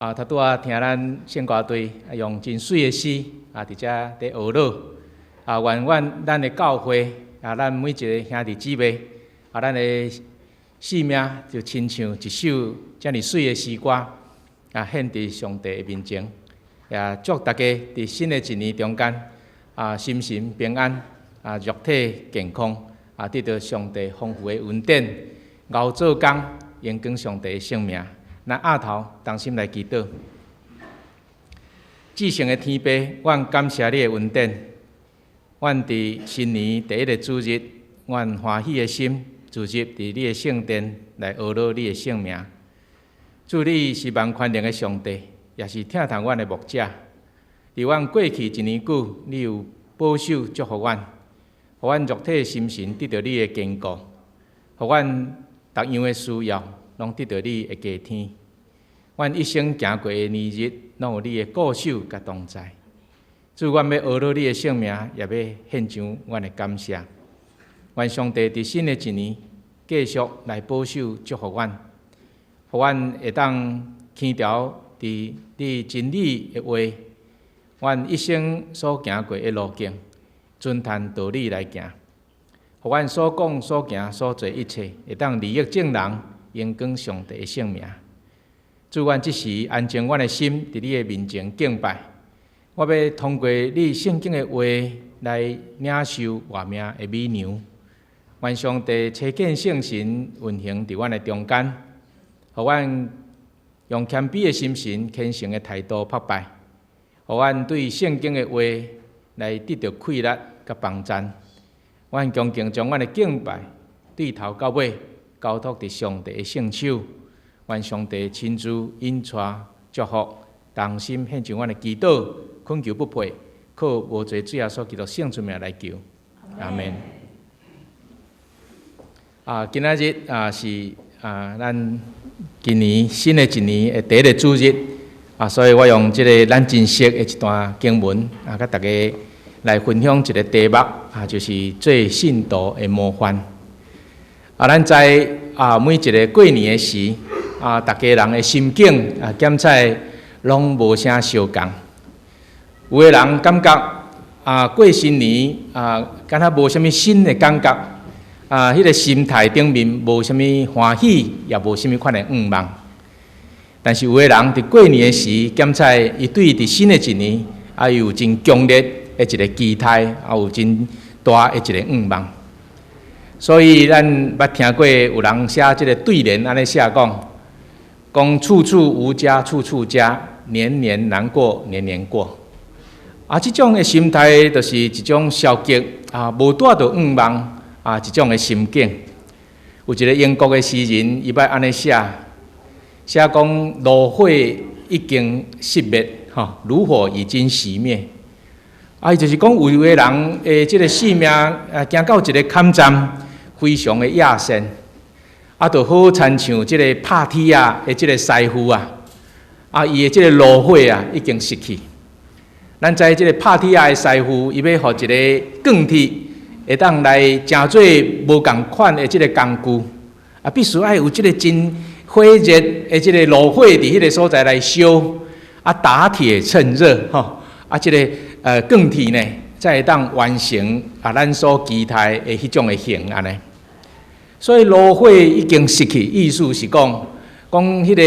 啊，頭拄仔聽咱聖歌隊用真媠的詩啊，佇遮佇學樂啊，願阮咱的教會啊，咱每一个兄弟姊妹啊，咱的生命就親像一首遮爾媠的詩歌啊，獻佇上帝的面前，也祝大家佇新的一年中間啊，心神平安啊，肉體健康啊，得到上帝豐富的恩典，𠢕做工，榮光上帝的聖名。咱阿頭同心來祈禱。至聖的天父，阮感謝你的恩典。阮佇新年第一个主日，阮歡喜的心聚集佇你的聖殿來呵咾你的聖名。主，你是萬權能的上帝，也是疼痛阮的牧者。佇阮過去一年久，你有保守祝福阮，予阮肉體心神得著你的堅固，予阮逐樣的需要攏得著你的加添。阮一生行過的年日，攏有你的顧守佮同在。主，阮欲呵咾你的聖名，也欲獻上阮的感謝。願上帝佇新的一年，繼續來保守祝福阮，予阮會當牽牢佇你真理的話，阮一生所行過的路徑，遵循道理來行，予阮所講所行所做一切，會當利益眾人，榮光上帝的聖名。主，阮這時安靜阮的心，佇你的面前敬拜。我欲通過你聖經的話來領受活命的美糧。願上帝差遣聖神運行佇阮的中間，予阮用謙卑的心神、虔誠的態度膜拜，予阮對聖經的話來得著氣力佮幫贊。阮恭敬將阮的敬拜對頭到尾交託佇上帝的聖手。願上帝親自引帶祝福，同心獻上阮的祈禱，懇求不配，靠無罪主耶穌基督聖尊名來求，阿門。啊，今仔日啊是啊，咱今年新的一年的第一个主日啊，所以我用這个咱真熟的一段經文啊，佮大家來分享一个題目啊，就是做信徒的模範。啊，咱知啊，每一个過年的時啊，逐家人的心境啊，檢採攏無啥相仝。有的人感覺啊，過新年啊，敢若無啥物新的感覺啊，彼個心態頂面無啥物歡喜，也無啥物款的願望。但是有的人佇過年的時，檢採伊對佇新的一年啊，有真強烈的一个期待，啊，有真大的一个願望。所以咱捌聽過有人寫這个對聯，按呢寫講。講處處無家處處家，年年難過年年過。啊，這種的心態就是一種消極啊，無帶著願望啊，一種的心境。有一个英國的詩人，伊捌按呢寫，寫講爐火已經熄滅，吼，爐火已經熄滅。啊，伊就是講有的人的這个生命啊，行到一个坎站，非常的野線。啊，就好親像這个拍鐵仔的這个師傅啊，啊，伊的這个爐火啊已經熄去。咱知這个拍鐵仔的師傅，伊欲予一个鋼鐵會當來成做無仝款的這个工具，啊，必須愛有這个真火熱的這个爐火佇彼个所在來燒，啊，打鐵趁熱，吼，啊，這个鋼鐵呢，才會當完成啊咱所期待的彼種的形按呢。所以爐火已經熄去，意思是講，講彼個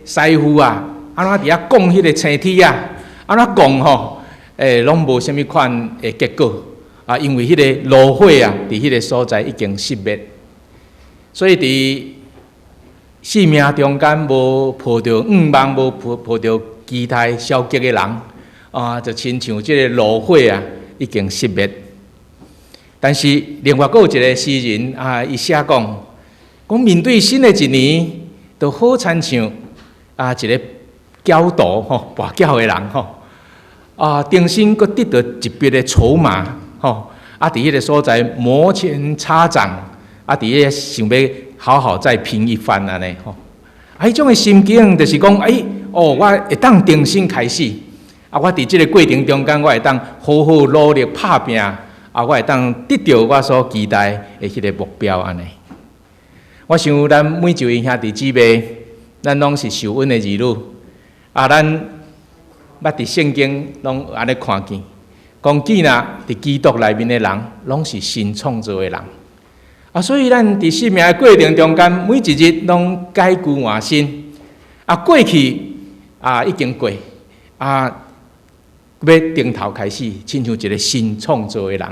師傅啊，按怎佇遐摃彼个生鐵仔，按怎摃吼，攏無啥物款的結果啊，因為彼個爐火啊，佇彼個所在已經熄滅。所以佇生命中間無抱著願望、無抱抱著期待、消極的人啊，就親像這个爐火啊，已經熄滅。但是另外閣有一个詩人啊，伊寫講，講面對新的一年，就好親像啊一个攪賭吼，跋筊的人吼，啊，重新閣得著一筆的籌碼吼，啊，佇彼个所在摩拳擦掌，啊，佇彼想欲好好再拼一番按呢吼，啊，彼種的心境就是講，欸，哦，我會當重新開始，啊，我佇這个過程中間，我會當好好努力拍拚。啊，我會當得著我所期待的彼个目標按呢。我想咱每一位兄弟姊妹，咱攏是受恩的兒女。啊，咱捌佇聖經攏按呢看見，講既若佇基督內面的人，攏是新創造的人。啊，所以咱佇生命的過程中間，每一日攏改舊換新。啊，過去啊已經過，啊，欲重頭開始，親像一個新創造的人。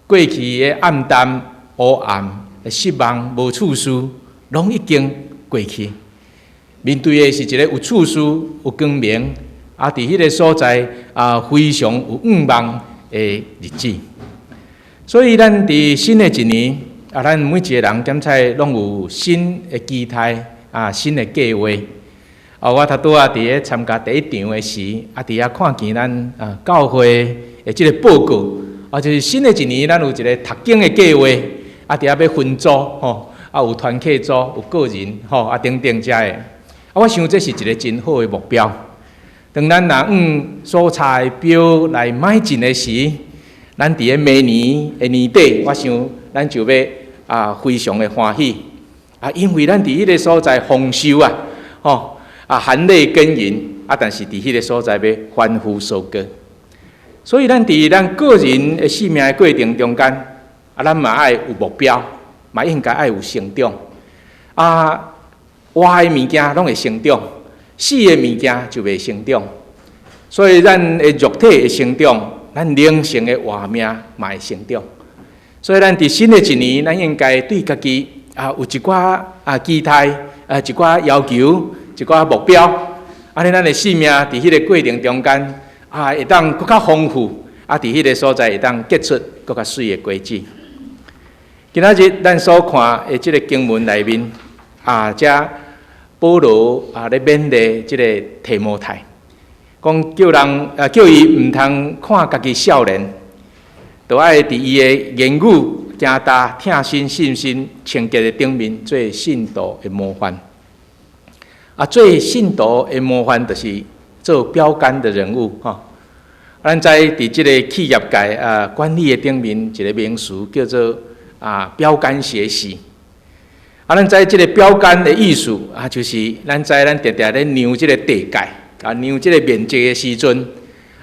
過去的暗淡、烏暗、失望、無趣事，攏已經過去。面對的是一個有趣事、有光明，啊，佇彼個所在啊，非常有向望的日子。所以，咱佇新的一年，啊，咱每一個人檢查攏有新的期待啊，新的計劃。啊，我頭拄仔佇咧參加第一場的時，啊，佇遐看見咱啊教會的這個報告，啊，就是新的一年，咱有一個讀經的計劃，啊，佇遐欲分組吼，啊，有團契組，有個人吼，啊，等等遮的。啊，我想這是一個真好的目標。當咱若按所查的表來邁進的時，咱佇咧明年的年底，我想咱就欲啊非常的歡喜啊，因為咱佇彼個所在豐收啊，吼啊含淚耕耘啊，但是佇彼個所在欲歡呼收割。所以咱佇咱個人的生命的過程中間，啊，咱嘛愛有目標，嘛應該愛有成長。啊，活的物件攏會成長，死的物件就袂成長。所以咱的肉體會成長，咱靈性的活命嘛會成長。所以咱佇新的一年，咱應該對家己啊有一寡啊期待，啊一寡要求，一寡目標。按呢，咱的生命佇彼個過程中間啊，會當閣較豐富，啊，佇彼個所在會當結出閣較媠的果子。今仔日咱所看的這個經文內面，啊，遮保羅啊咧勉勵這個提摩太，講叫人啊叫伊毋通看家己少年，著愛佇伊的言語、行踏、疼心、信心、清潔的頂面做信徒的模範。啊，做信徒的模範，就是做標杆的人物吼。咱知佇這個企業界啊管理的頂面，一個名詞叫做啊標杆學習。啊，咱知這個標杆的意思啊，就是咱知咱定定咧量這個地界啊，量這個面積的時陣，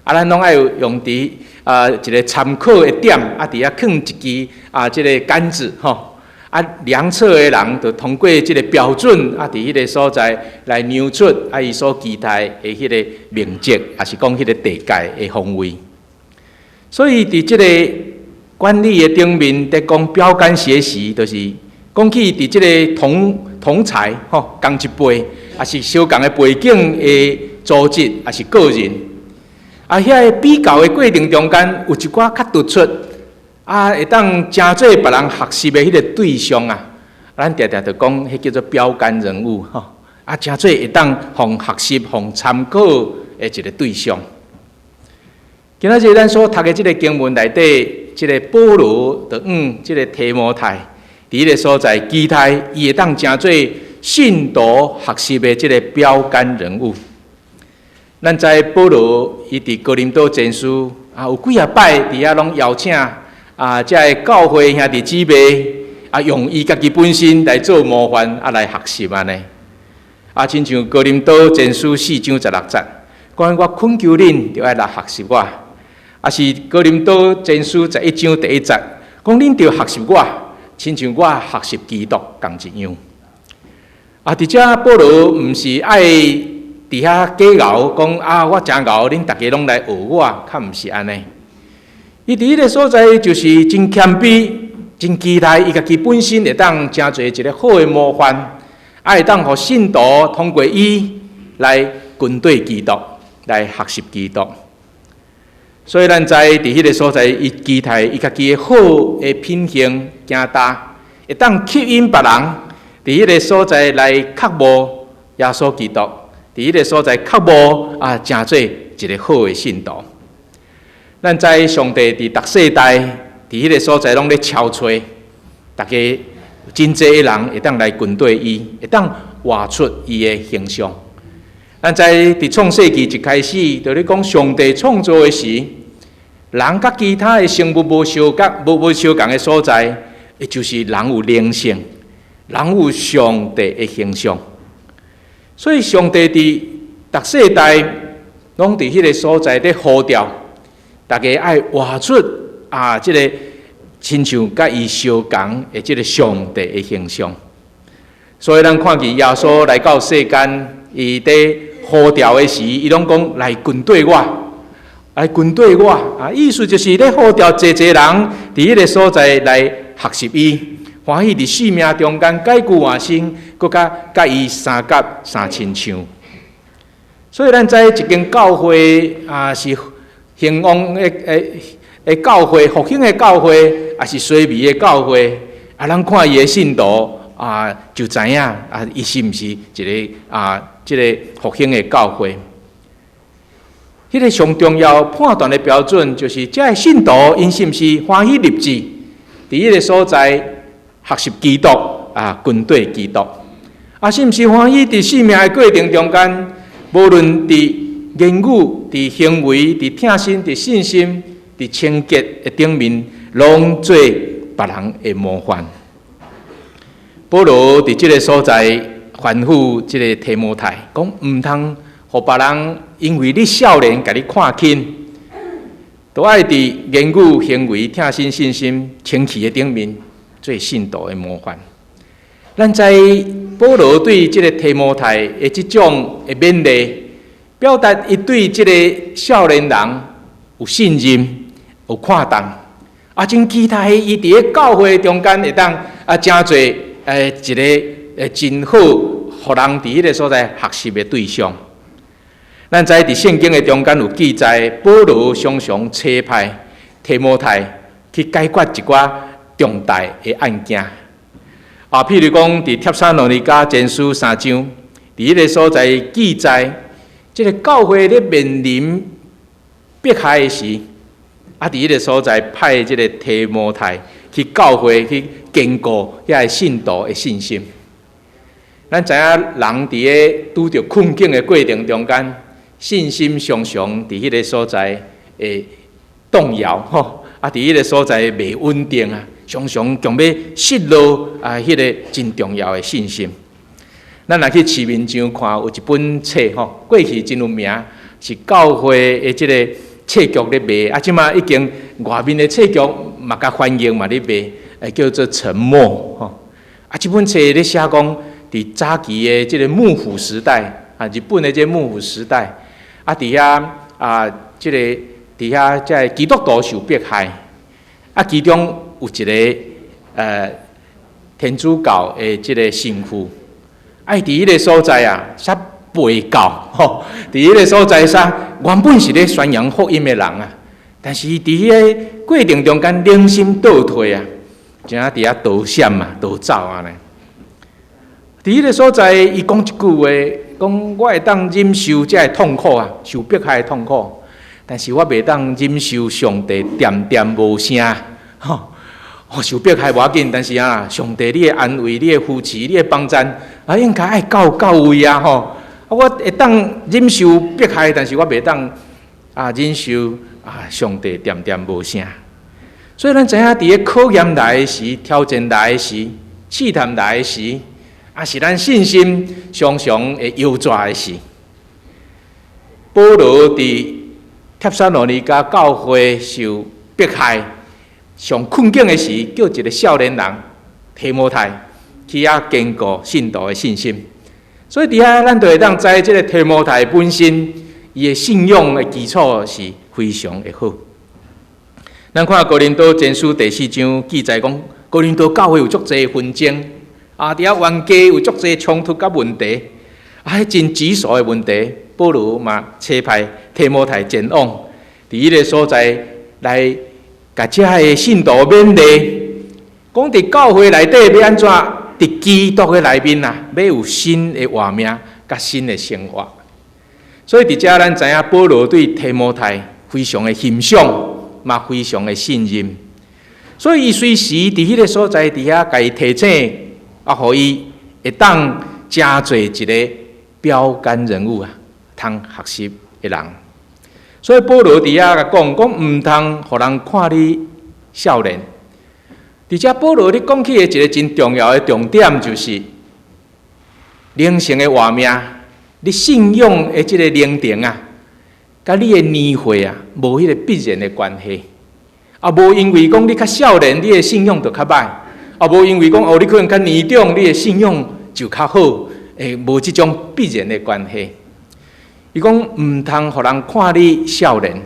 啊，咱攏愛用佇啊一個參考的點啊，佇遐囥一支啊這個桿子吼。啊，量測的人就通過這個標準啊，佇彼個所在來量出啊，伊所期待的彼個面積，抑是講彼個地界的方位。所以，佇這個管理的頂面，佇講標杆學習，就是講起佇這個同儕吼，仝一輩，抑是相仝的背景的組織，抑是個人。啊，遐个比較的過程中間，有一寡較突出，啊，會當誠做別人學習的彼個對象啊，咱定定就講，彼叫做標杆人物吼。啊，誠做會當予學習、予參考的一個對象。今仔日咱所讀的這個經文內底，這個保羅就向這個提摩太，佇彼個所在期待伊會當成做信徒學習的這個標杆人物。咱知保羅伊佇哥林多前書啊，有幾仔擺佇遐攏邀請啊，遮个教會兄弟姊妹啊，用伊家己本身來做模範啊，來學習按呢。啊，親像哥林多前書4章16節，講我懇求恁，著愛來學習我。抑是哥林多前書11章第1節，講恁著學習我，親像我學習基督仝一樣。啊，佇遮保羅毋是愛佇遐假𠢕，講啊，我誠𠢕，恁逐家攏來學我，較毋是按呢。伊佇彼個所在就是真謙卑、真期待，伊家己本身會當成做一個好的模範，啊，會當予信徒通過伊來跟綴基督，來學習基督。所以咱知佇彼個所在，伊期待伊家己的好的品行、行踏，會當吸引別人佇彼個所在來渴慕耶穌基督，佇彼個所在渴慕啊，成做一個好的信徒。咱知上帝佇逐世代佇彼個所在攏咧敲揣，逐家真濟的人會當來跟綴伊，會當活出伊的形象。咱知佇創世記一開始，就咧講上帝創造的時，人佮其他的生物無相仝、無相仝的所在，伊就是人有靈性，人有上帝的形象。所以上帝佇逐世代攏佇彼个所在咧呼召，逐家愛活出啊，這个親像佮伊相仝的這个上帝的形象。所以咱看見耶穌來到世間，伊佇呼召的時，伊攏講來跟綴我，來跟綴我啊！意思就是咧呼召濟濟人佇彼个所在來學習伊，歡喜佇性命中間改過換新，閣較佮伊相佮相親像。所以咱知一間教會啊是興旺的的的教會，復興的教會，抑是衰微的教會啊，咱看伊的信徒啊，就知影啊，伊是毋是一个啊，這个復興的教會。彼个上重要判斷的標準，就是這个信徒𪜶是毋是歡喜立志，佇彼个所在學習基督啊，跟綴基督，啊，是毋是歡喜佇生命的過程中間，無論佇言語、佇行為、佇疼心、佇信心、佇清潔的頂面，攏做別人的模範。保羅佇這个所在吩咐這个提摩太，講毋通予別人因為你少年，共你看輕，都愛佇言語、行為、疼心、信心、清氣的頂面做信徒的模範。咱知保羅對這个提摩太的這種的勉勵，表達伊對這个少年人有信任、有看重，啊，真期待伊佇咧教會中間會當啊，成做一个真好，予人佇彼个所在學習的對象。咱知佇聖經的中間有記載，保羅常常差派提摩太去解決一寡重大的案件。啊，譬如講，佇帖撒羅尼迦前書三章，佇彼个所在記載，這个教會咧面臨迫害的時，啊，佇彼个所在派這个提摩太去教會去堅固遐个信徒的信心。咱知影人佇咧拄著困境的過程中間，信心常常佇彼个所在會動搖吼，啊，佇彼个所在袂穩定啊，常常強欲失落啊，彼个真重要的信心。咱若去市面上看，有一本冊吼，過去真有名，是教會的這个冊局咧賣，啊，這馬已經外面的冊局嘛共翻譯嘛咧賣，叫做《沉默》吼。啊，這本冊咧寫講，佇早期的這个幕府時代，啊，日本的這个幕府時代，啊，佇遐啊，這个佇遐這个基督徒受迫害，啊，其中有一个天主教的這个神父，啊，伊佇彼个所在啊，煞背教吼，佇彼个所在煞原本是咧宣揚福音的人啊，但是伊佇彼个過程中間靈心倒退啊，真佇遐逃閃啊，逃走按呢。佇彼个所在，伊講一句話，講我會當忍受這个痛苦啊，受迫害的痛苦，但是我袂當忍受上帝恬恬無聲，吼。哦，受迫害無要緊，但是啊，上帝你的安慰、你的扶持、你的幫贊，啊，應該愛到到位啊，吼！啊，我會當忍受迫害，但是我袂當啊忍受啊上帝恬恬無聲。所以咱知影，佇咧考驗來的時、挑戰來的時、試探來的時，啊是咱信心常常會搖逝的時。保羅佇帖撒羅尼迦教會受迫害、上困境的時，叫一个少年人提摩太去遐堅固信徒的信心。所以佇遐，咱就會當知這个提摩太本身，伊的信仰的基礎是非常的好。咱看哥林多前書第四章記載講，哥林多教會有足濟紛爭，啊，佇遐冤家有足濟衝突佮問題，啊，彼真棘手的問題，保羅嘛差派提摩太前往，佇彼个所在來共遮个信徒勉勵，講佇教會內底欲按怎？佇基督的內面啊，欲有新的活命佮新的生活。所以佇遮咱知影保羅對提摩太非常的欣賞，嘛非常的信任。所以伊隨時佇彼个所在佇遐共伊提醒，啊，予伊會當成做一个標杆人物啊，通學習的人。所以保羅佇遐共講，講毋通予人看你少年。佇遮保羅咧講起的一个真重要的重點，就是靈性的活命，你信仰的這个靈程啊，佮你的年歲啊，無彼个必然的關係。啊，無因為講你較少年，你的信仰就較䆀；啊，無因為講哦，你可能較年長，你的信仰就較好。無這種必然的關係。伊講毋通予人看你少年。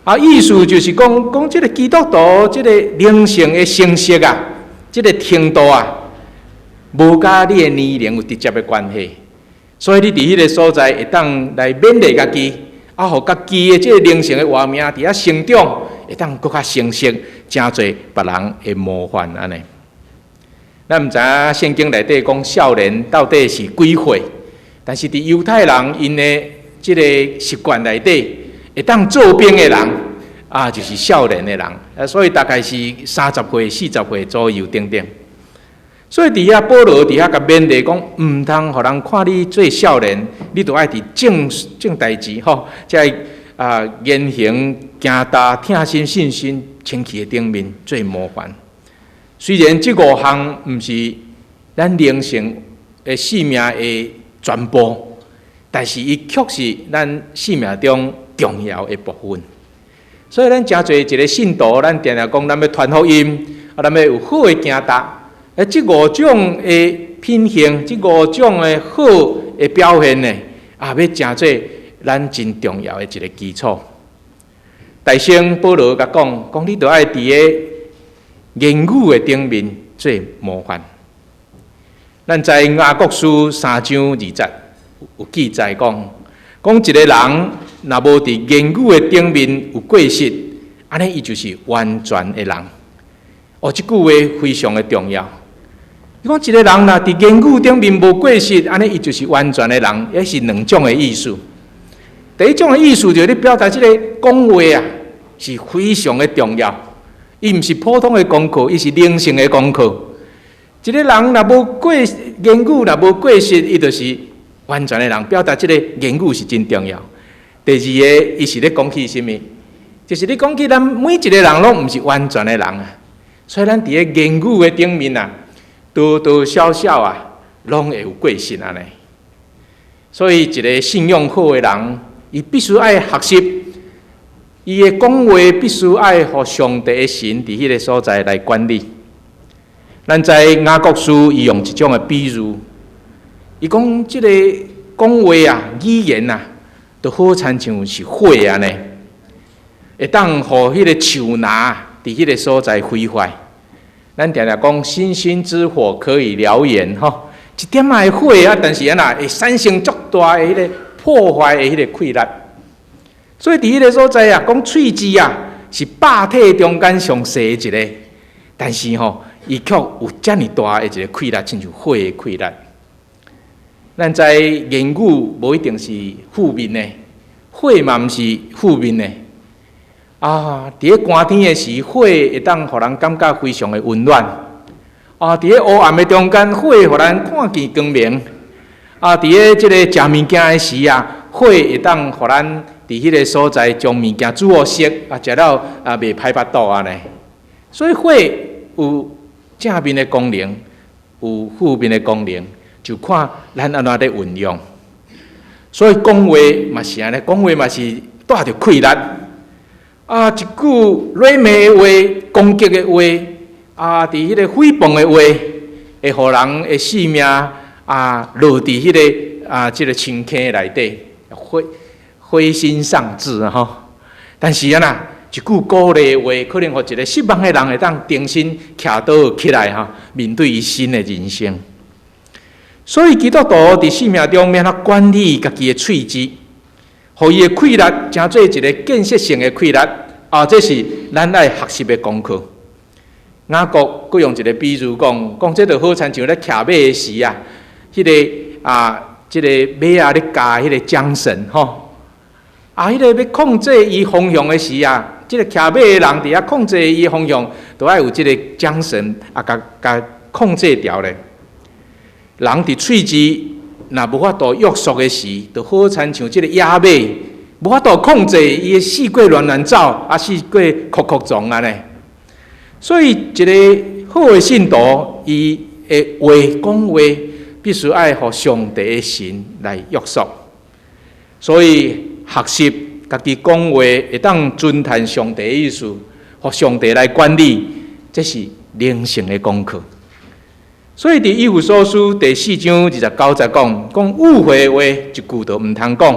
啊，意思就是講，講這个基督徒這个靈性的成熟啊，這个程度啊，無佮你的年齡有直接的關係。所以你佇彼个所在會當來勉勵家己，啊，予家己的這个靈性的活命佇遐成長，會當閣較成熟，成做別人的模範按呢。咱毋知影聖經內底講少年到底是幾歲，但是佇猶太人𪜶的這个習慣內底，會當做兵的人啊，就是少年的人，啊，所以大概是30歲、40歲左右等等。所以佇遐保羅佇遐共勉勵講，毋通予人看你做少年，你著愛佇正正代誌吼，這个啊言行行踏疼心信心清氣的頂面做模範。雖然這五項毋是咱靈性的生命的全部，但是伊卻是咱生命中重要的部分。所以咱誠濟一个信徒，咱定定講咱欲傳福音，啊，咱欲有好的行踏。這五種的品行，這五種的好的表現呢，啊，欲成做咱真重要的一个基礎。大先保羅共講，講你著愛佇个言語的頂面做模範。咱在雅各書3章2節有記載講，講一个人若無佇言語的頂面有過失，按呢伊就是完全的人。哦，這句話非常的重要。伊講一个人若佇言語頂面無過失，按呢伊就是完全的人，彼是兩種的意思。第一種的意思就是咧表達這个講話啊，是非常的重要。伊毋是普通的功課，伊是靈性的功課。一个人若無過言語，若無過失，伊就是完全的人。表達這个言語是真重要。第二个，伊是咧講起啥物？就是咧講起咱每一个人攏毋是完全的人啊。所以咱佇个言語的頂面啊，多多少少啊，攏會有過失按呢。所以一个信仰好的人，伊必須愛學習，伊的講話必須愛予上帝的神佇彼个所在來管理。咱在雅各書，伊用一種的比喻，伊講這个講話啊、語言啊，就好親像是火按呢，會當予彼个樹林佇彼个所在毀壞。咱定定講星星之火可以燎原吼，一點仔的火啊，但是按怎會產生足大的彼个破壞的彼个氣力。所以佇彼个所在啊，講喙舌啊是百體中間上細的一个，但是吼，伊卻有遮爾大的一个氣力，親像火的氣力。咱知言語無一定是負面的，火嘛毋是負面的。啊，佇咧寒天的時，火會當予人感覺非常的溫暖。啊，佇咧黑暗的中間，火予咱看見光明。啊，佇咧這个食物件的時啊，火會當予咱佇彼个所在將物件煮予熟，啊，食了啊袂歹腹肚按呢。所以火有正面的功能，有負面的功能，就看咱按怎咧運用。所以講話嘛是按呢，講話嘛是帶著氣力。啊，一句詈罵的話、攻擊的話，啊，佇彼個誹謗的話，會予人的性命啊落佇彼个啊這个深坑內底，灰灰心喪志啊吼。但是按怎，一句鼓勵的話，可能予一个失望的人會當重新徛倒起來吼，面對伊新的人生。所以基督徒佇生命中欲按怎管理家己的喙舌，予伊的氣力成做一个建設性的氣力啊！這是咱愛學習的功課。雅各閣用一个比喻講，講這就好親像咧騎馬的時啊，彼个啊，這个馬仔咧咬彼个韁繩吼，啊，彼个欲控制伊方向的時啊，這个騎馬的人佇遐控制伊方向，都愛有這个韁繩啊，共共控制牢咧。人佇喙舌若無法度約束的時，就好親像這个野馬，無法度控制伊會四界亂亂走，啊，四界擴擴傱按呢。所以，一个好的信徒，伊的話講話，必須愛予上帝的神來約束。所以學習家己講話會當尊嘆上帝的意思，予上帝來管理，這是靈性的功課。所以佇以弗所書第四章二十九節講，講污穢的話一句都毋通講，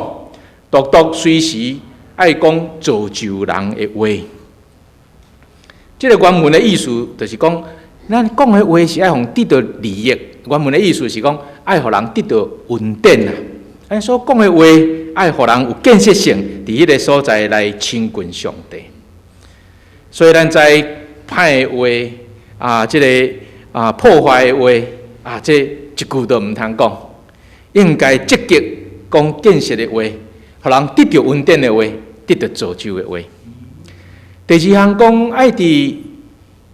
獨獨隨時愛講造就人的話。這个原文的意思就是講，咱講的話是愛予得著利益。原文的意思是講，愛予人得著恩典啊。咱所講的話，愛予人有建設性，佇彼个所在來親近上帝。所以咱知歹的話啊，這个破壞的話啊，這一句都毋通講。應該積極講建設的話，予人得著恩典的話，得著造就的話。第二項講，愛佇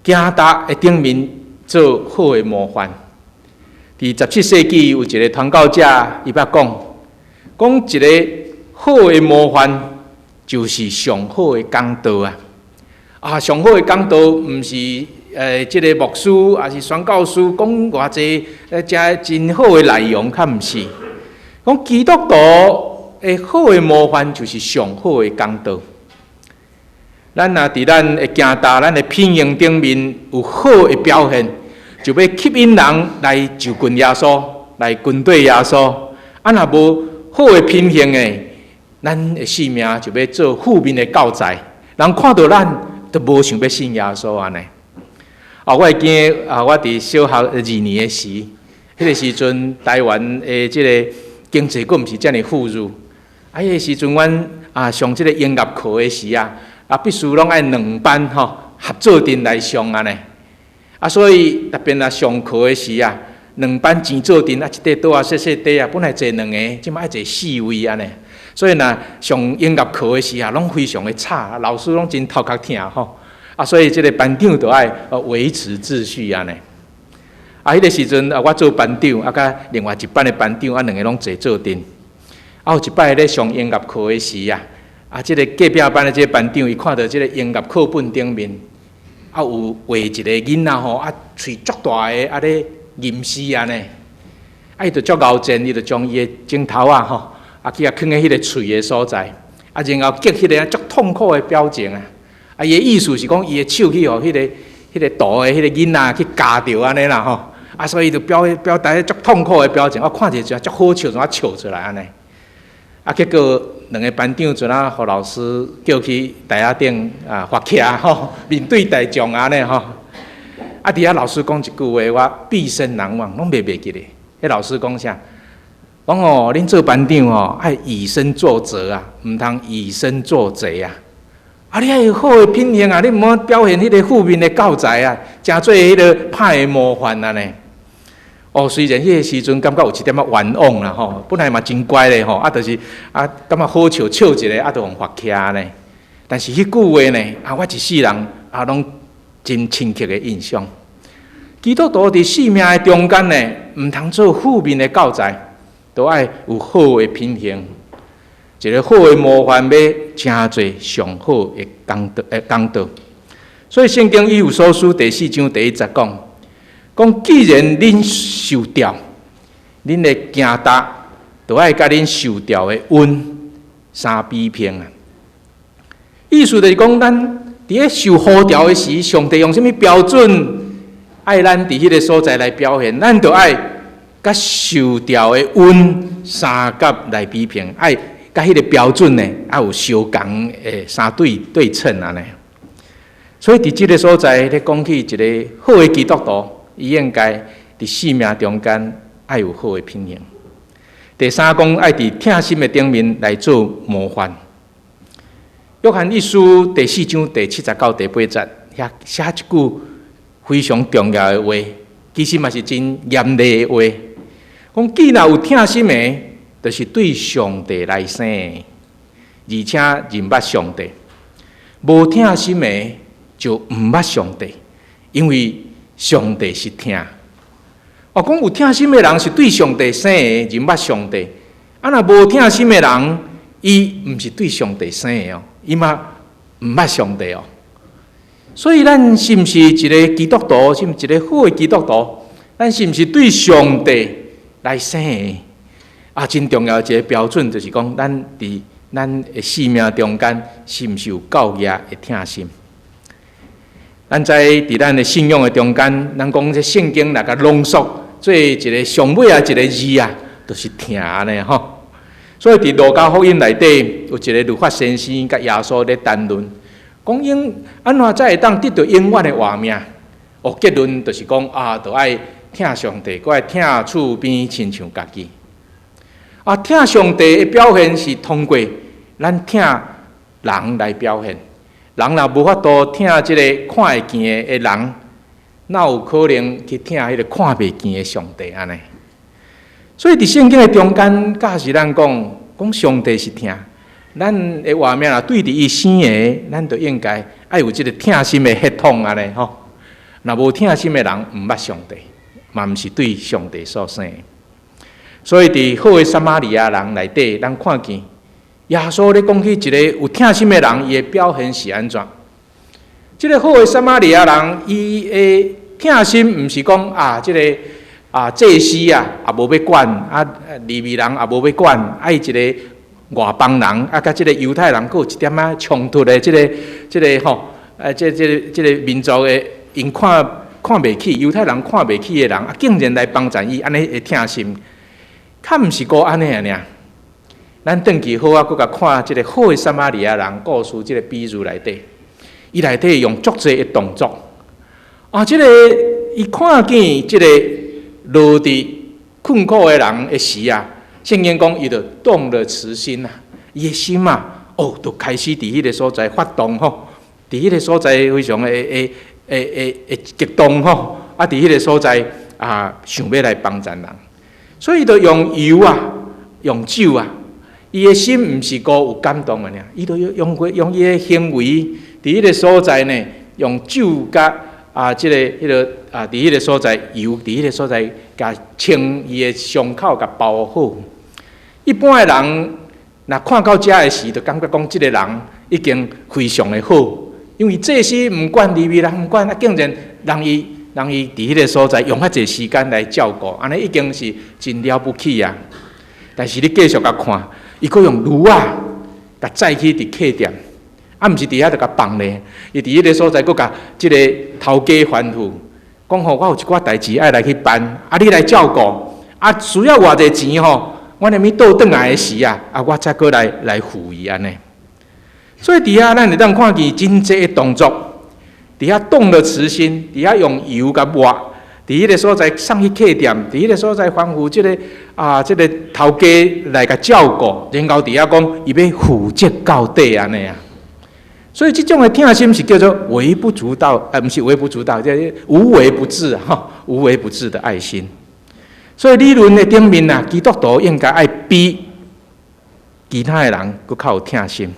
行踏的頂面做好的模範。佇17世紀有一个傳教者，伊捌講，講一个好的模範就是上好的講道啊！啊，上好的講道毋是這个牧師，抑是宣教師講偌濟誠真好的內容，較毋是。講基督徒的好的模範就是上好的講道。咱若佇咱的行踏、咱的品行頂面有好的表現，就欲吸引人來就近耶穌，來跟綴耶穌。啊，若無好的品行的，咱的性命就欲做負面的教材，人看著咱就無想欲信耶穌按呢。啊，我會記得啊，我佇小學二年的時，彼个時陣台灣的這个經濟閣毋是遮爾富裕。啊，彼个時陣阮啊上這个音樂課的時啊，啊必須攏愛兩班吼合做陣來上按呢。啊，所以特別若上課的時啊，兩班前做陣啊，一塊桌仔細細塊啊，本來坐兩个，這擺愛坐四位按呢。所以若上音樂課的時啊，攏非常的吵，老師攏真頭殼疼吼。啊，所以這个班長就愛維持秩序按呢。啊，彼个時陣啊，我做班長，啊，佮另外一班的班長啊，兩个攏坐做陣。啊，有一擺咧上音樂課的時啊，啊，這个隔壁班的這个班長，伊看著這个音樂課本頂面，啊，有畫一个囡仔吼，啊，喙足大个，啊咧吟詩按呢。啊，伊就足𠢕賤，伊就將伊的指頭仔吼，啊，去共囥佇彼个喙的所在，啊，然後激彼个足痛苦的表情啊。啊，伊的意思是講，伊的手去予彼个圖的彼个囡仔去咬著按呢啦吼。啊，所以就表表達足痛苦的表情，我看著就足好笑，怎啊笑出來按呢。啊，結果兩个班長陣啊，予老師叫去台仔頂啊罰徛吼，面對大眾按呢吼。啊，佇遐老師講一句話，我畢生難忘，攏袂袂記咧。彼老師講啥？講吼，恁做班長吼，愛以身作則啊，毋通以身作賊啊。啊，你愛有好的品行啊，你毋好表現彼个負面的教材啊，成做彼个歹的模範按呢。哦，雖然彼个時陣感覺有一點仔冤枉啦吼，本來嘛真乖咧吼，啊，就是啊，感覺好笑笑一下，啊，就予罰徛呢。但是彼句話呢，啊，我一世人啊，攏真深刻的印象。基督徒佇生命的中間呢，毋通做負面的教材，都愛有好的品行。一个好的模範，欲成做上好的講道，講道。所以聖經以弗所書第四章第一節講，講既然恁受召，恁的行踏，就愛佮恁受召的恩相比拼啊。意思就是講，咱佇咧受呼召的時，上帝用啥物標準，愛咱佇彼个所在來表現，咱就愛佮受召的恩相佮來比拼，愛佮彼个標準呢，愛有相仝的相對對稱按呢。所以佇這个所在，咧講起一个好的基督徒，伊應該佇生命中間愛有好的品行。第三講，愛佇疼心的頂面來做模範。約翰一書第四章第七節到第八節，遐寫一句非常重要的話，其實嘛是真嚴厲的話。講既若有疼心的，就是對上帝來生的，而且認捌上帝；無疼心的，就毋捌上帝，因為上帝是疼。哦，講有疼心的人是對上帝生的，認捌上帝。啊，若無疼心的人，伊毋是對上帝生的哦，伊嘛毋捌上帝哦。所以，咱是毋是一个基督徒？是毋是一个好的基督徒？咱是毋是對上帝來生的。啊，真重要一个標準就是講，咱佇咱的生命中間是毋是有教額的疼心？咱知佇咱的信仰的中間，咱講這聖經來共濃縮做一个上尾仔一个字啊，就是疼按呢吼。所以佇路加福音內底有一个律法先生佮耶穌咧談論，講應按怎才會當得著永遠的活命？哦，結論就是講啊，著愛疼上帝，閣愛疼厝邊親像家己。啊，疼上帝的表現是通過咱疼人來表現。人若無法度疼這个看會見的人，哪有可能去疼彼个看袂見的上帝按呢？所以佇聖經的中間，教示咱講，講上帝是疼，咱的活命若對佇伊生的，咱就應該愛有這个疼心的血統按呢吼。若無疼心的人，毋捌上帝，嘛毋是對上帝所生的。所以佇好的撒瑪利亞人內底，咱看見耶穌咧講起一个有疼心的人，伊的表現是按怎？這个好的撒瑪利亞人，伊的疼心毋是講啊，這个啊祭司啊，也無欲管，啊利未人也無欲管，啊伊一个外邦人啊，佮這个猶太人閣有一點仔衝突的這个這个吼，啊這這个這个民族的，𪜶看看袂起猶太人看袂起的人，啊竟然來幫贊伊，按呢的疼心，較毋是閣按呢爾。咱轉去好啊，閣共看這个好的撒瑪利亞人故事，這个比喻內底，伊內底用足濟的動作，啊，這个伊看見這个落佇困苦的人的時啊，聖經講伊就動了慈心啊，伊的心啊，哦，就開始佇彼个所在發動吼，佇彼个所在非常的會會會會激動吼，啊，佇彼个所在啊，想欲來幫贊人，所以就用油啊，用酒啊。伊的心毋是閣有感動的爾，伊就用過用伊的行為，佇彼个所在呢，用酒佮啊，這个彼个啊，佇彼个所在油，佇彼个所在共清伊的傷口，共包好。一般的人若看到遮的時，就感覺講這个人已經非常的好，因為祭司毋管，利未人毋管，啊，竟然讓伊讓伊佇彼个所在用遐濟時間來照顧，按呢已經是真了不起啊！但是你繼續共看。伊閣用驢仔，共載去佇客店，啊，毋是佇遐就共放咧。伊佇彼个所在，閣共這个頭家吩咐，講吼，我有一寡代誌愛來去辦，啊，你來照顧，啊，需要偌濟錢吼，我連物倒轉來的時啊，啊，我才閣來來付伊按呢。所以佇遐咱會當看見真濟的動作，佇遐動了慈心，佇遐用油共抹。佇彼个所在送去客店，佇彼个所在吩咐這个啊，這个頭家來共照顧，然後佇遐講伊欲負責到底按呢啊。所以這種的疼心是叫做微不足道，啊，毋是微不足道，這無微不至吼，無微不至的愛心。所以理論的頂面啊，基督徒應該愛比其他的人閣較有疼心。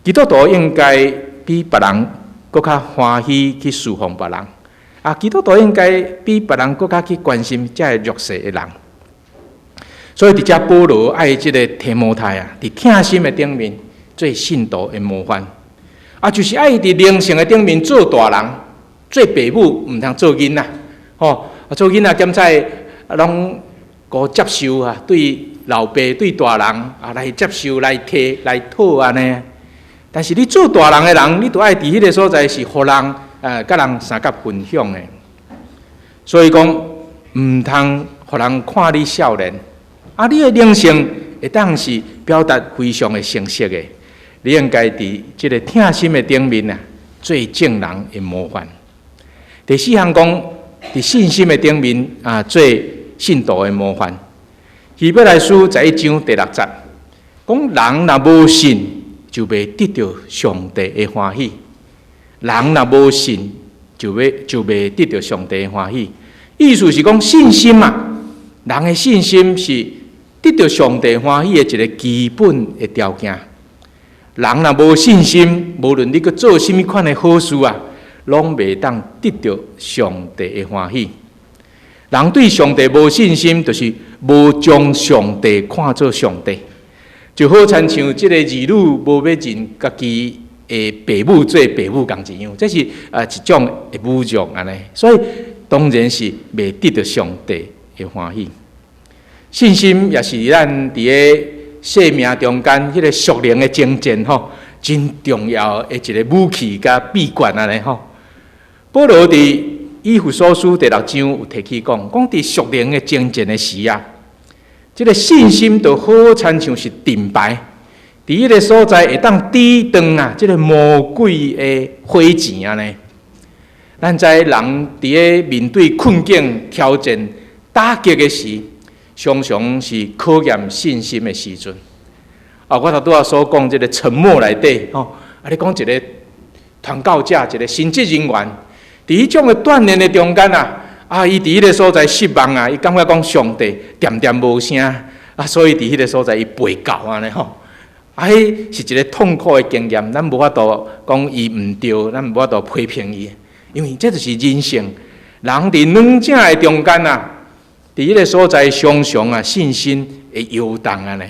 基督徒應該比別人閣較歡喜去侍奉別人。啊，基督徒應該比別人閣較去關心這个弱勢的人。所以佇遮保羅愛這个提摩太啊，佇疼心的頂面做信徒的模範。啊，就是愛佇靈性的頂面做大人，做爸母毋通做囡仔。吼，啊，做囡仔檢採攏閣接受啊，對老爸對大人啊來接受來提來討按呢。但是你做大人的人，你著愛佇彼个所在是予人。佮人相佮分享的，所以講毋通予人看你少年，啊，你的靈性會當是表達非常的成熟的，你應該佇這个疼心的頂面啊，做眾人的模範。第四項講，佇信心的頂面啊，做信徒的模範。希伯來書11章第六節，講人若無信，就袂得著上帝的歡喜。人若無信，就欲就袂得著上帝的歡喜。意思是講信心啊，人的信心是得著上帝歡喜的一个基本的條件。人若無信心，無論你閣做啥物款的好事啊，攏袂當得著上帝的歡喜。人對上帝無信心，就是無將上帝看做上帝，就好親像這个兒女無欲認家己的爸母做爸母仝一樣，這是啊一種的侮辱按呢，所以當然是袂得著上帝的歡喜。信心也是咱佇个生命中間彼个屬靈的征戰吼，真重要的一个武器佮秘訣按呢吼。保羅佇以弗所書第六章有提起講，講佇屬靈的征戰的時啊，這个信心就好親像是盾牌，佇彼个所在會當抵擋啊，這个魔鬼的火箭按呢。咱知人佇咧面對困境、挑戰、打擊的時，常常是考驗信心的時陣。啊，我頭拄仔所講這个沉默內底，吼，啊，你講一个傳教者，一个神職人員，佇彼種的鍛鍊的中間啊，啊，伊佇彼个所在失望啊，伊感覺講上帝恬恬無聲，啊，所以佇彼个所在伊背教按呢吼。啊，彼是一个痛苦的經驗，咱無法度講伊毋對，咱無法度批評伊。因為這就是人性，人佇兩者的中間啊，佇彼个所在常常啊信心會搖動按呢。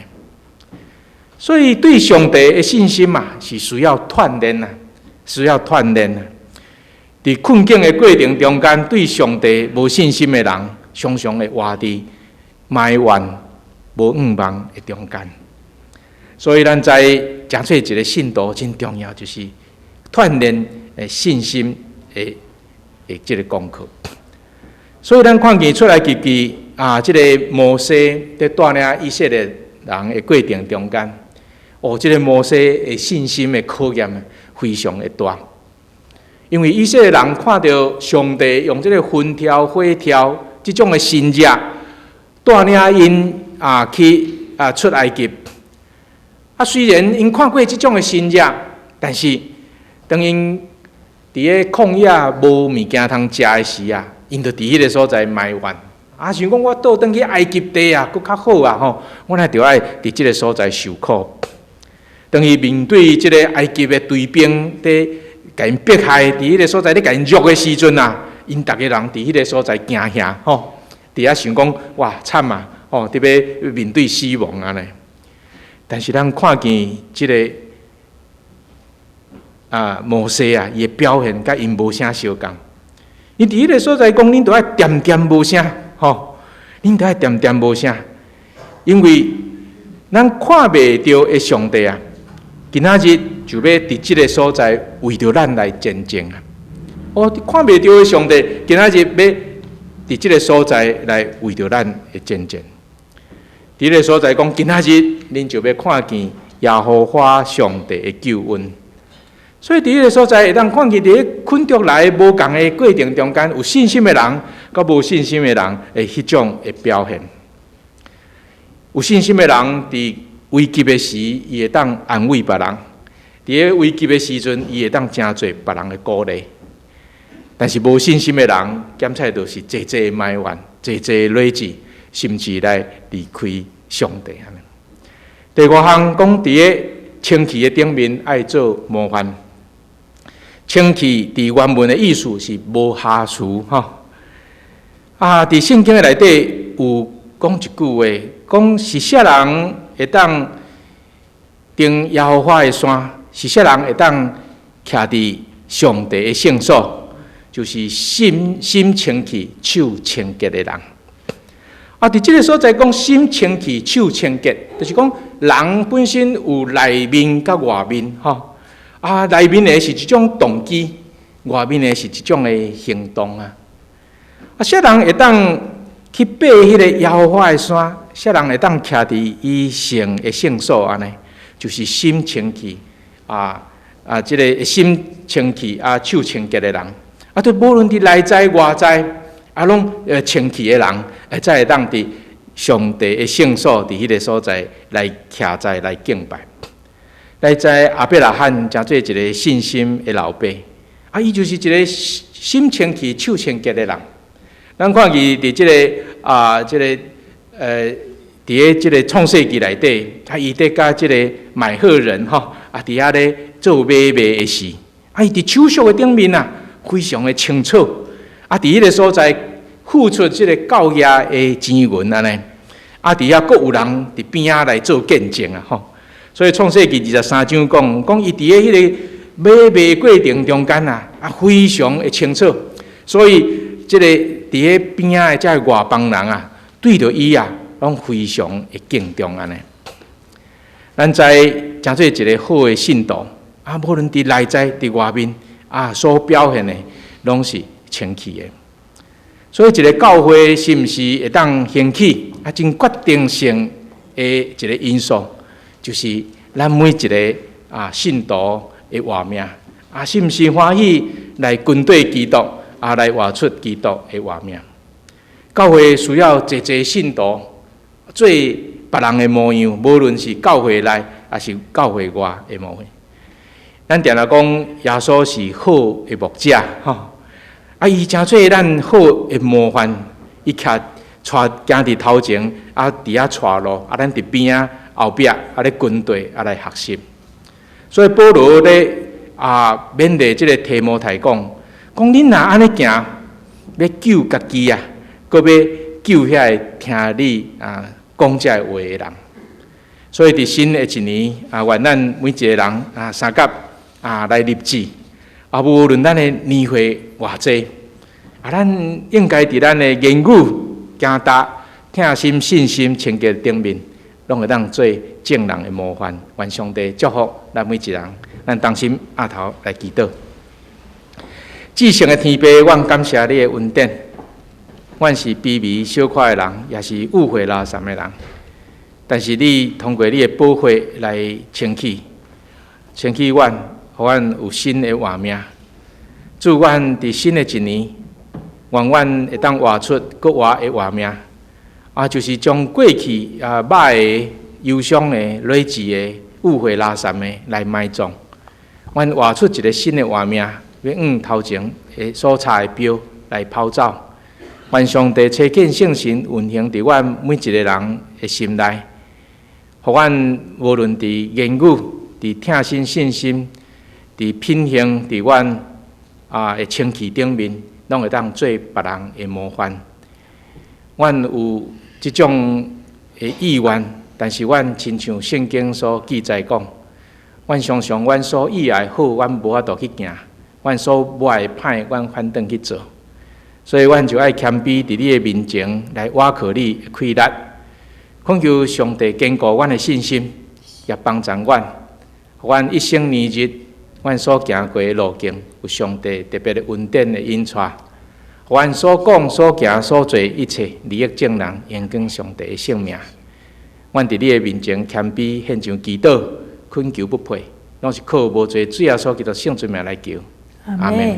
所以對上帝的信心啊，是需要鍛鍊啊，需要鍛鍊啊。佇困境的過程中間，對上帝無信心的人，常常會活佇埋怨、無向望的中間。所以咱知誠做一个信徒真重要，就是鍛鍊的信心的這个功課。所以咱看見出埃及記啊，這个摩西佇帶領以色列人的過程中間，哦，這个摩西的信心的考驗非常的大。因為以色列人看著上帝用這个雲柱火柱這種的神蹟帶領𪜶啊去啊出埃及。啊，雖然𪜶看過這種的神蹟，但是當𪜶佇个曠野無物件通食的時啊，𪜶就佇彼个所在埋怨。啊，想講我倒轉去埃及地啊，閣較好啊吼！我若著愛佇這个所在受苦。當伊面對這个埃及的追兵，佇共𪜶迫害，佇彼个所在咧共𪜶辱的時陣啊，𪜶逐个人佇彼个所在驚嚇吼，佇遐想講哇慘啊，吼，佇欲面對死亡按呢。但是咱看見這个啊摩西啊，伊的表現佮𪜶無啥相仝。伊佇彼个所在講，恁著愛恬恬無聲，吼，恁著愛恬恬無聲，因為咱看袂著的上帝啊，今仔日就欲佇這个所在為著咱來戰爭啊！哦，看袂著的上帝，今仔日欲佇這个所在來為著咱來戰爭。佇這个所在講，今仔日恁就欲看見耶和華上帝的救恩。所以佇彼个所在會當看見佇咧困局來無仝的過程中間，有信心的人，佮無信心的人的彼種的表現。有信心的人佇危急的時，伊會當安慰別人；佇咧危急的時陣，伊會當成做別人的鼓勵。但是無信心的人，檢菜就是濟濟埋怨，濟濟累積，甚至來離開上帝。第五項講，佇咧清氣的頂面愛做模範。清氣佇原文的意思是無瑕疵，吼。啊，佇聖經的內底有講一句話，講是啥人會當登耶和華的山？是啥人會當徛佇上帝的聖所？就是心心清氣、手清潔的人。啊，佇這个所在講心清氣、手清潔，就是講人本身有內面佮外面，吼。啊，內面的是一種動機，外面的是一種的行動啊。啊，啥人會當去爬彼个耶和華的山？啥人會當徛佇伊聖的聖所按呢？就是心清氣啊啊，這个心清氣啊，手清潔的人。啊，對，無論佇內在外在，啊，攏清氣的人，才會當佇上帝的聖所，佇彼个所在來徛在來敬拜。來知亞伯拉罕誠做一个信心的老爸，啊，伊就是一个心清氣、手清潔的人。咱看伊佇這个啊，這个佇咧這个創世記內底，啊，伊佇佮這个買賀人吼，啊，佇遐咧做買賣的時，啊，伊佇手續的頂面啊，非常的清楚，啊，佇彼个所在付出這个交易的錢銀按呢，啊，佇遐閣有人佇邊仔來做見證啊，吼。所以創世記23章講，講伊佇咧彼個買賣過程中間啊，啊非常的清楚。所以這个佇咧邊仔的這个外邦人啊，對著伊啊，攏非常的敬重按呢。咱知成做一个好的信徒，啊，無論佇內在佇外面啊，所表現的攏是清氣的。所以，一個教會是毋是會當興起啊？真決定性的一個因素，就是咱每一個啊信徒的活命啊，是毋是歡喜來跟綴基督啊，來活出基督的活命？教會需要濟濟信徒做別人的模樣，無論是教會內抑是教會外的模樣。咱定定講耶穌是好的牧者，吼！啊，伊成做咱好的模範，伊徛帶行佇頭前，啊，佇遐帶路，啊，咱佇邊仔後壁啊咧跟綴，啊來學習。所以保羅咧啊勉勵這個提摩太講，講恁若按呢行，欲救家己啊，閣欲救遐個聽你啊講這个話的人。所以佇新的一年啊，願咱每一個人啊相佮啊來立志啊，無論咱的年歲偌濟，啊，咱應該佇咱的言語、行踏、疼心、信心、清潔頂面，攏會當做眾人的模範。願上帝祝福咱每一人，咱同心徛頭來祈禱。至聖的天父，阮感謝你的恩典。阮是卑微小可的人，也是污穢垃圾的人。但是你通過你的寶血來清洗，清洗阮，予阮有新的活命。祝阮佇新的一年，願阮會當活出閣活的活命，啊，就是將過去啊歹的、憂傷的、累積的、污穢垃圾的來埋葬。阮活出一个新的活命，欲向頭前的所差的標來跑走。願上帝差遣聖神運行佇阮每一個人的心內，予阮無論佇言語、佇疼心、信心、佇品行、佇阮啊的清氣頂面，攏會當做別人的模範。阮有這種的意願，但是阮親像聖經所記載講，阮常常阮所意愛好，阮無法度去行；阮所無愛歹，阮反轉去做。所以，阮就愛謙卑佇你的面前來倚靠你的氣力，懇求上帝堅固阮的信心，也幫助阮，予阮一生年日，阮所行過的路徑，有上帝特別的恩典的引帶，予阮所講、所行、所做一切，利益眾人，榮光上帝的聖名。阮佇你的面前謙卑獻上祈禱，懇求不配，攏是靠無罪主耶穌基督聖尊名來求。阿門。